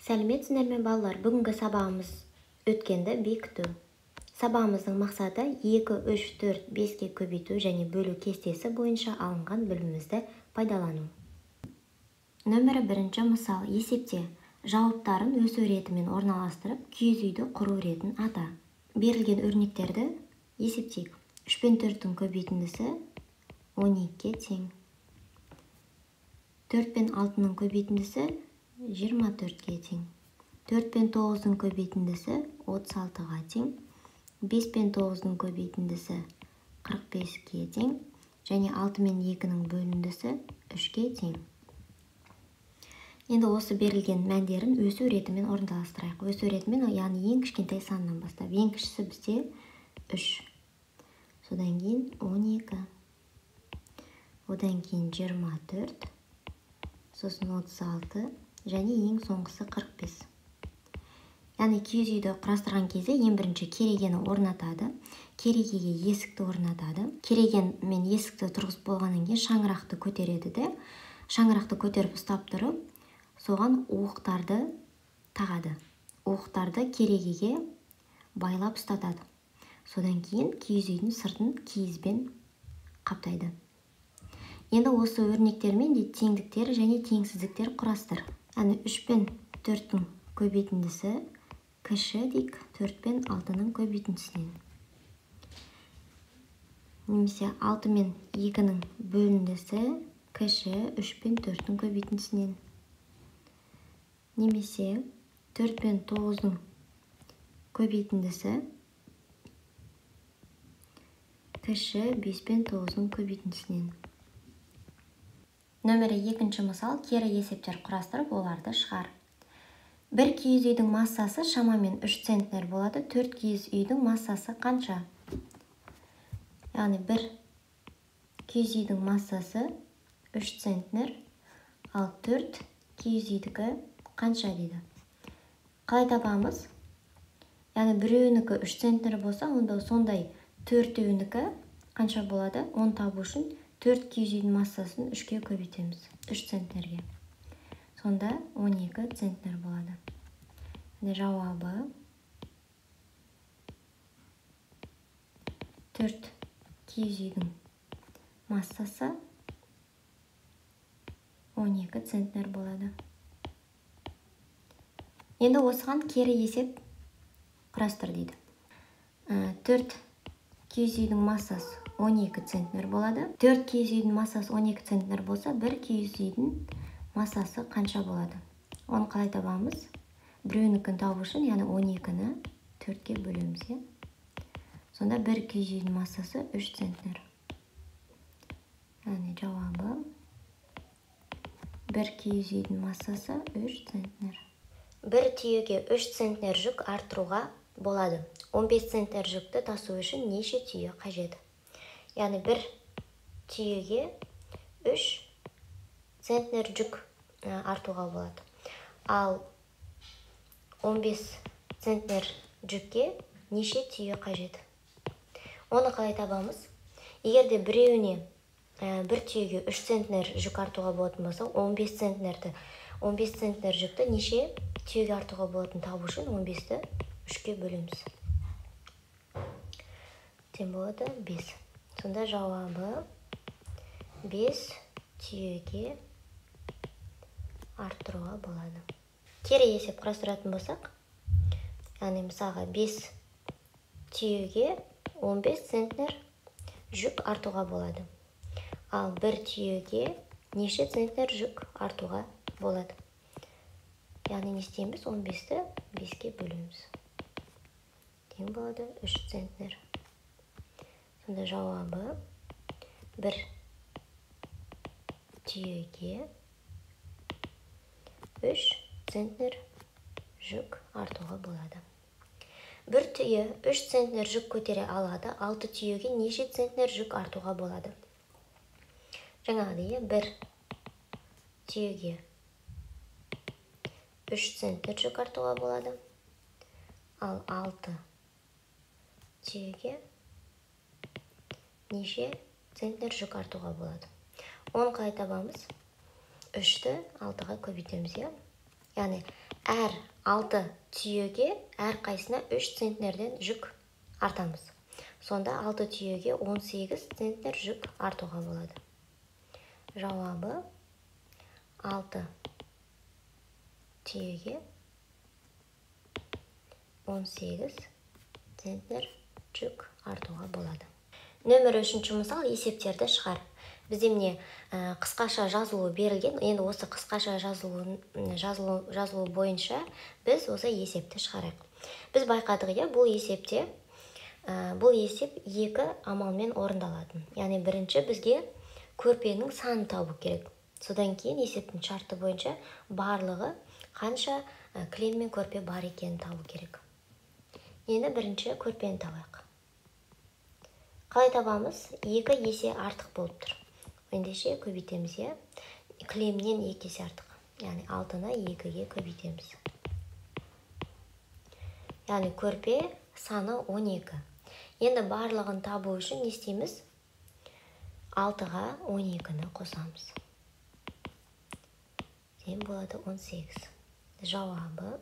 Сәлеметсіздер ме, балалар? Бүгінгі сабағымыз өткенді бекіту. Сабағымыздың мақсаты 2, 3, 4, 5-ке көбейту және бөлу кестесі бойынша алынған білімімізді пайдалану. Нөмірі бірінші мысал. Есепте жауаптарын өсу ретімен орналастырып, киіз үйді құру ретін ата. Берілген өрнектерді есептейік. 3 пен 4-тің көбейтіндісі 12-ге тең. 4 пен 6-ның көбейтіндісі 24-ге тең. 4 пен 9-ның көбейтіндісі 36-ға тең. 5 пен 9-ның көбейтіндісі 45-ге тең. Және 6 мен 2-нің бөліндісі 3-ге тең. Енді осы берілген мәндерін өсу ретімен орналастырайық. Өсу ретімен, яғни ең кішкентай саннан бастап. Ең кішісі бізде 3. Содан кейін 12. Одан кейін 24. Сосын 36. Және ең соңғысы 45. Яғни киіз үйді құрастырған кезде ең бірінші керегені орнатады. Керегеге есікті орнатады. Кереген мен есікті тұрғызып болғаннан кейін шаңырақты көтереді де, шаңырақты көтеріп ұстап тұрып, соған уықтарды тағады. Уықтарды керегеге байлап ұстатады. Содан кейін киіз үйдің сыртын киізбен қаптайды. Енді осы өрнектермен де теңдіктер және теңсіздіктер құрастыр. Яғни 3 пен 4-тің көбейтіндісі кіші дейік 4 пен 6-ның көбейтіндісінен. Немесе 6 мен 2-нің бөліндісі кіші 3 пен 4-тің көбейтіндісінен. Немесе 4 пен 9-ның көбейтіндісі кіші 5 пен 9-ның көбейтіндісінен. Нөмірі екінші мысал. Кері есептер құрастырып, оларды шығар. Бір киіз үйдің массасы шамамен 3 центнер болады. 4 киіз үйдің массасы қанша? Яғни бір киіз үйдің массасы 3 центнер, ал 4 киіз үйдікі қанша дейді. Қалай табамыз? Яғни біреуінікі 3 центнер болса, онда сондай төртеуінікі қанша болады? Оны табу үшін 4 киіз үйдің массасын 3-ке көбейтеміз, 3 центнерге. Сонда 12 центнер болады. Яғни жауабы 4 киіз үйдің массасы 12 центнер болады. Енді осыған кері есеп құрастыр дейді. 4 киіз үйдің массасы 12 центнер болады. 4 киіз үйдің массасы 12 центнер болса, 1 киіз үйдің массасы қанша болады? Оны қалай табамыз? Біреуінікін табу үшін, яғни 12-ні 4-ке бөлеміз, иә? Сонда 1 киіз үйдің массасы 3 центнер. Яғни жауабы 1 киіз үйдің массасы 3 центнер. Бір түйеге 3 центнер жүк арттыруға болады. 15 центнер жүкті тасу үшін неше түйе қажет? Яғни бір түйеге 3 центнер жүк артуға болады. Ал 15 центнер жүкке неше түйе қажет? Оны қалай табамыз? Егер де біреуіне бір түйеге 3 центнер жүк артуға болатын болса, 15 центнер жүкті неше түйеге артуға болатын табу үшін 15-ті 3-ке бөлеміз. Тең болады 5. Сонда жауабы 5 түйеге арттыруға болады. Кері есеп құрастыратын болсақ, яғни мысалға 5 түйеге 15 центнер жүк артуға болады. Ал бір түйеге неше центнер жүк артуға болады? Яғни не істейміз? 15-ті 5-ке бөлеміз. Тең болады 3 центнер. Сонда жауабы бір түйеге 3 центнер жүк артуға болады. Бір түйе 3 центнер жүк көтере алады, 6 түйеге неше центнер жүк артуға болады? Жаңағыдай, бір түйеге 3 центнер жүк артуға болады, ал 6 түйеге неше центнер жүк артуға болады? Оны қалай табамыз? 3-ті 6-ға көбейтеміз, иә? Яғни Әр 6 түйеге әрқайсысына 3 центнерден жүк артамыз. Сонда 6 түйеге 18 центнер жүк артуға болады. Жауабы 6 түйеге 18 центнер жүк артуға болады. Нөмір 3-ші мысал, есептерді шығар. Бізде міне қысқаша жазылуы берілген. Енді осы қысқаша жазылуы бойынша біз осы есепті шығарайық. Біз байқадық, иә, бұл есепте, бұл есеп екі амалмен орындалады. Яғни бірінші бізге көрпенің санын табу керек. Содан кейін есептің шарты бойынша барлығы қанша кілем мен көрпе бар екенін табу керек. Енді бірінші көрпені табайық. Қалай табамыз? 2 есе артық болып тұр. Ендеше көбейтеміз, иә? Кілемнен 2 есе артық. Яғни 6-ны 2-ге көбейтеміз. Яғни көрпе саны 12. Енді барлығын табу үшін не істейміз? 6-ға 12-ні қосамыз. Тең болады 18. Жауабы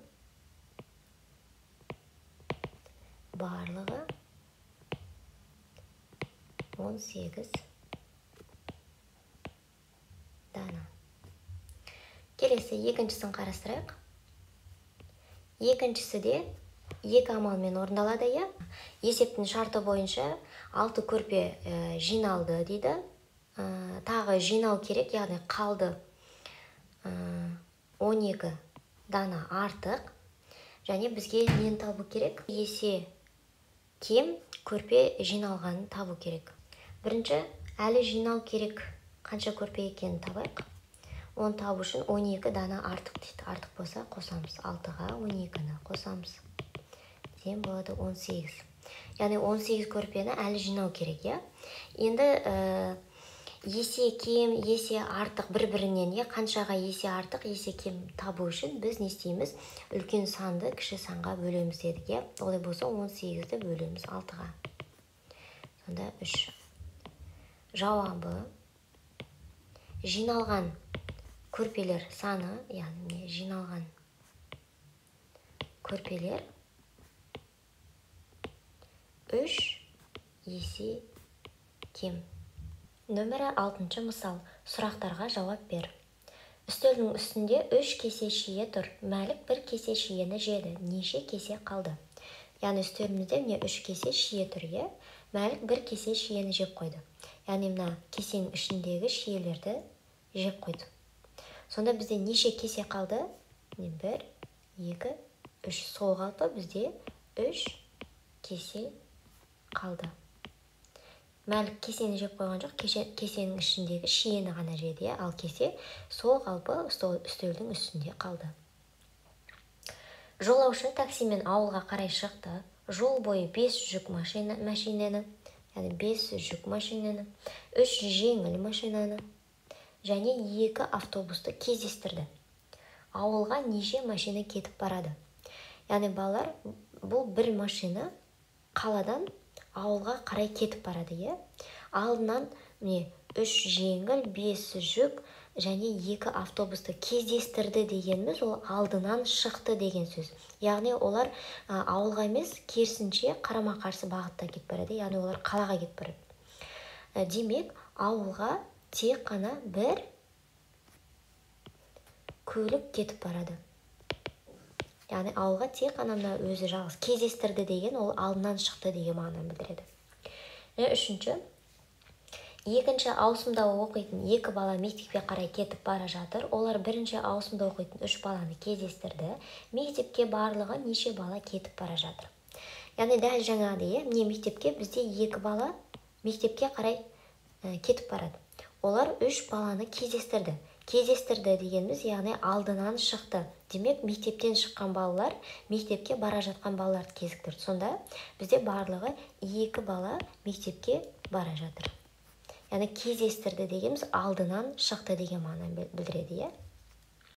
барлығы 18 дана. Келесі екіншісін қарастырайық. Екіншісі де екі амалмен орындалады, иә? Есептің шарты бойынша 6 көрпе жиналды дейді. Тағы жинау керек, яғни қалды 12 дана артық. Және бізге нені табу керек? Есе кем көрпе жиналғанын табу керек. Бірінші, әлі жинау керек қанша көрпе екенін табайық. Оны табу үшін 12 дана артық дейді. Артық болса қосамыз. 6-ға 12-ні қосамыз. Тең болады 18. Яғни 18 көрпені әлі жинау керек, иә? Енді есе кем, есе артық бір-бірінен, иә, қаншаға есе артық, есе кем табу үшін біз не істейміз? Үлкен санды кіші санға бөлеміз дедік, иә? Олай болса 18-ді бөлеміз 6-ға. Сонда 3. Жауабы жиналған көрпелер саны, яғни жиналған көрпелер 3 есе кем. Нөмірі 6-шы мысал. Сұрақтарға жауап бер. Үстелдің үстінде 3 кесе шие тұр. Мәлік бір кесе шиені жеді. Неше кесе қалды? Яғни үстелімізде міне 3 кесе шие тұр, иә? Мәлік бір кесе шиені жеп қойды. Яғни мына кесенің ішіндегі шиелерді жеп қойды. Сонда бізде неше кесе қалды? 1, 2, 3. Сол қалпы бізде 3 кесе қалды. Мәлік кесені жеп қойған жоқ, кесенің ішіндегі шиені ғана жеді, иә? Ал кесе сол қалпы үстелдің үстінде қалды. Жолаушы таксимен ауылға қарай шықты. Жол бойы 5 жүк машинаны, яғни 5 жүк машинаны, 3 жеңіл машинаны және 2 автобусты кездестірді. Ауылға неше машина кетіп барады? Яғни балалар, бұл бір машина қаладан ауылға қарай кетіп барады, иә? Алдынан міне 3 жеңіл, 5 жүк және 2 автобусты кездестірді дегеніміз ол алдынан шықты деген сөз. Яғни олар ауылға емес, керісінше қарама-қарсы бағытта кетіп барады, яғни олар қалаға кетіп барады. Демек, ауылға тек қана бір көлік кетіп барады. Яғни ауылға тек қана мына өзі жалғыз кездестірді деген ол алдынан шықты деген мағынаны білдіреді. Үшінші, екінші ауысымда оқитын 2 бала мектепке қарай кетіп бара жатыр. Олар бірінші ауысымда оқитын 3 баланы кездестірді. Мектепке барлығы неше бала кетіп бара жатыр? Яғни дәл жаңағыдай, иә, міне мектепке бізде 2 бала мектепке қарай кетіп барады. Олар 3 баланы кездестірді. Кездестірді дегеніміз, яғни алдынан шықты. Демек, мектептен шыққан балалар мектепке бара жатқан балаларды кезіктірді. Сонда бізде барлығы 2 бала мектепке бара жатыр. Яғни кездестірді дегеніміз алдынан шықты деген мағынаны білдіреді, иә?